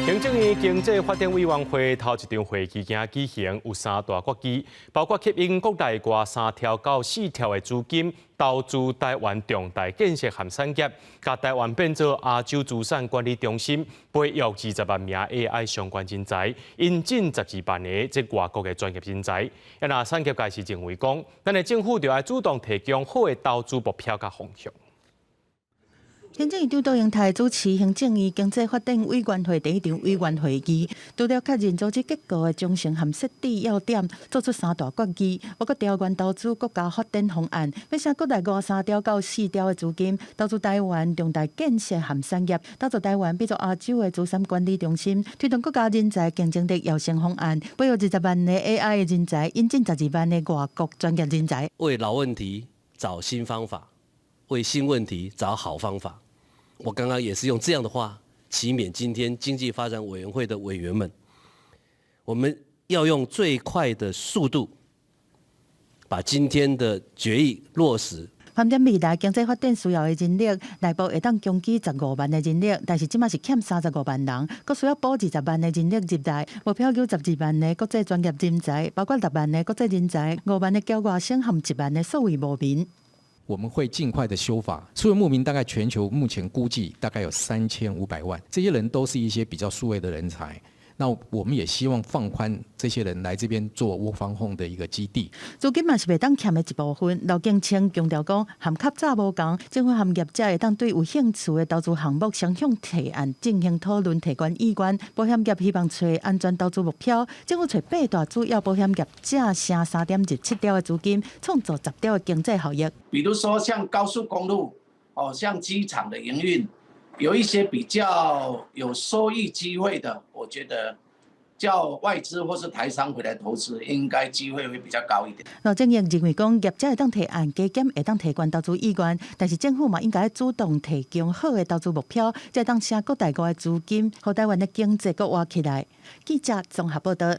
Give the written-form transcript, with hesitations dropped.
行政院經濟發展委員會頭一場會議今舉行，有三大決議，包括吸引國內外三兆到四兆的資金投資台灣重大建設和產業，共台灣變做亞洲資產管理中心，培育20萬名 AI 相關人才，引進12萬个這外國的專業人才。啊，若產業界是認為講，咱的政府著愛主動提供好的投資目標佮方向。行政院長卓榮泰主持行政院經濟發展委員會第一場委員會議，除了確認組織結構的章程和設置要點，做出三大決議，包括調懸投資國家發展方案，欲請國內外三兆到四兆的資金，投資台灣重大建設和產業，打造台灣變做亞洲的資產管理中心，推動國家人才競爭力躍升方案，培育20萬个 AI 的人才，引進12萬个外國專業人才。為老問題找新方法，為新問題找好方法。我剛剛也是用這樣的話，期勉今天經濟發展委員會的委員們，我們要用最快的速度，把今天的決議落實。盤點未來經濟發展需要的人力，內部會當供給15萬的人力，但是這馬是欠35萬人，閣需要補20萬的人力入來，目標有12萬的國際專業人才，包括6萬的國際人才、5萬的僑外生和1萬的數位牧民。我們會盡快的修法。數位牧民大概全球目前估計大概有3500萬，這些人都是一些比較數位的人才。那我們也希望放寬這些人來這邊做 work from home 的一個基地。資金嘛是袂當欠的一部分。劉建清強調講，和較早無仝，政府和業者會當對有興趣的投資項目雙向提案進行討論，提懸意願。保險業希望揣安全投資目標，政府揣八大主要保險業者省3.27兆的資金，創造10兆的經濟效益。比如說像高速公路，哦，像機場的營運，有一些比較有收益機會的，我覺得叫外資或是台商回來投資，應該機會會比較高一點。羅正義認為講，業者會當提案加減，會當提懸投資意願，但是政府嘛應該主動提供好的投資目標，才會當吸國內外的資金，予台灣的經濟閣活起來。記者綜合報道。